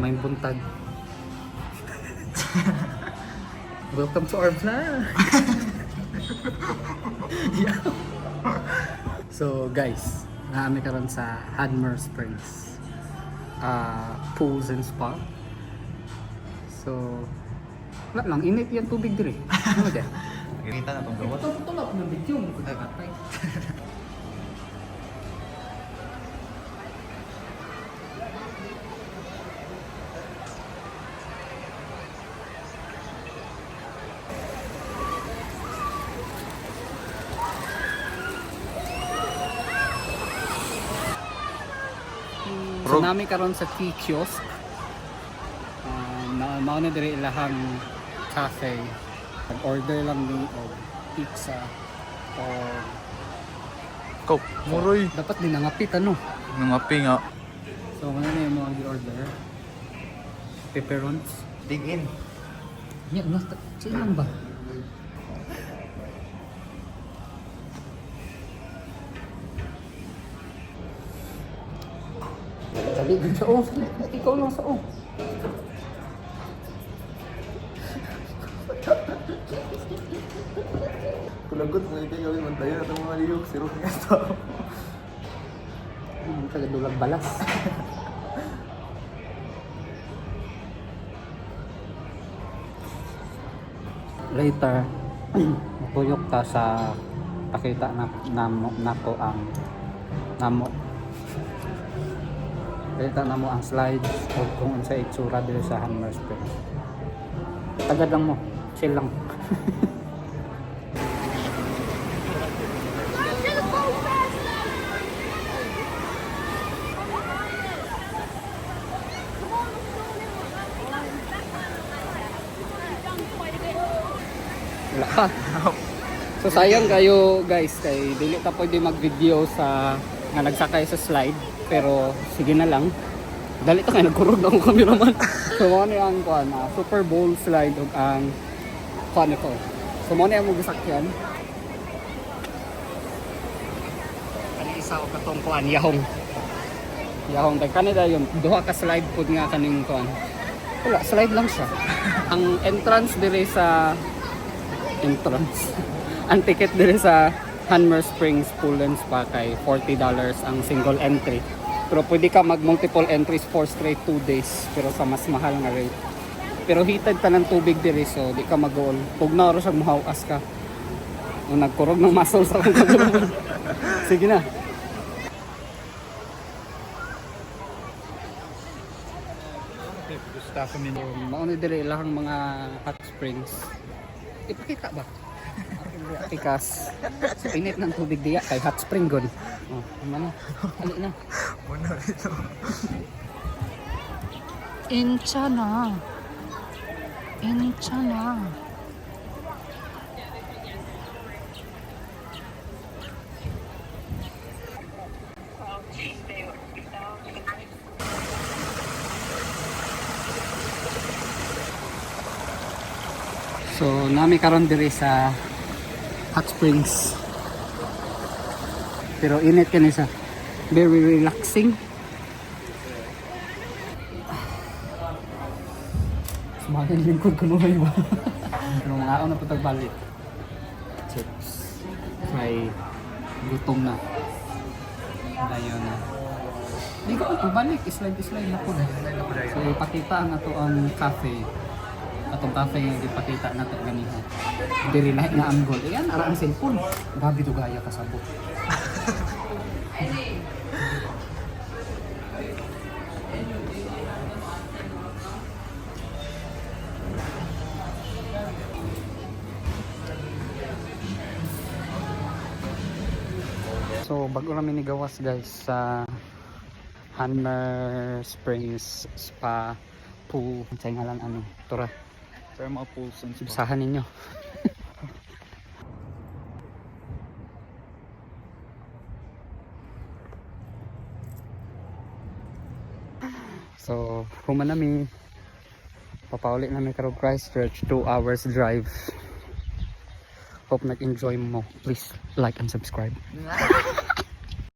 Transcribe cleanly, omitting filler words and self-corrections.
May buntag. Welcome to our vlog. Yeah. So guys, naami karon sa Hanmer Springs Pools and Spa. So, wala lang, init yung tubig diri. Ano dyan? Kita na itong gawas. Ito, tulap ng video mo. Patay. So nami karon sa tea kiosk. Na mao na diri ilahang cafe. Nag-order lang ni og pizza or Coke. Muroy. Dapat din nangapit ano. Nangapi nga. So ano na yung mga gi-order? Pepperons. Dig in. Yeah, no, chill lang ba? Dali din sa oh. Ikaw lang sa oh. Kulagot mo ikaw gawin man tayo atong mga lihok sirok nga tao. Ano ka dulag balas. Later, mutuyok ta sa pakita na namo nako ang namo. Pakita namo ang slides o kung unsa itsura diri sa Hanmer Springs. Tagad lang mo, chill lang. Wala pa. So sayang kayo guys kay dili ta pwede mag-video sa nga nagsakay sa slide, pero sige na lang. Dali ta kay nagkurog na akong cameraman. So mo ni ang kuan, Super Bowl slide ug ang kuan ko. So mo ni ang mga sakyan. Kani isa og katong kuan yahong. Yahong kay kanila yun duha ka slide pud nga kaning kuan. Wala, slide lang siya. Ang entrance dire sa entrance. Ang ticket dire sa Hanmer Springs Pool and Spa kay $40 ang single entry. Pero pwede ka mag multiple entries for straight 2 days pero sa mas mahal nga rate. Pero heated ta ng tubig dire so di ka mag-goal. Pugnaw ra siya muhawas ka. O nagkurog ng muscle sa akong kameraman. Sige na. Gusto ni Mao ni dire ilahang mga hot springs. Ipakita ba? Tikas. Sa init ng tubig diya kay hot spring gud. Oh, ano na? Ali na. Muna dito. Incha na. Incha na. So, nami karon diri sa hot springs. Pero init kani sa very relaxing. Sumakan lingkod ko nung ba? Pero mga ako na patag balik. Chips. May gutom na. Dayon na. Di ko ako balik. Slide slide na ko. So ipakita ang ato ang cafe. Atong cafe nga gipakita nato ganiha. Diri lahi nga angle. Ayan, ara ang cellphone. Grabe dugaya kasabot. So bago namin nigawas guys sa Hanmer Springs Spa Pool. Ang sa ngalan ano, tura. Sa mga pools and spa. Basahan ninyo. So, human nami. Papauli namin karong Christchurch, 2 hours drive. Hope nag-enjoy mo. Please like and subscribe.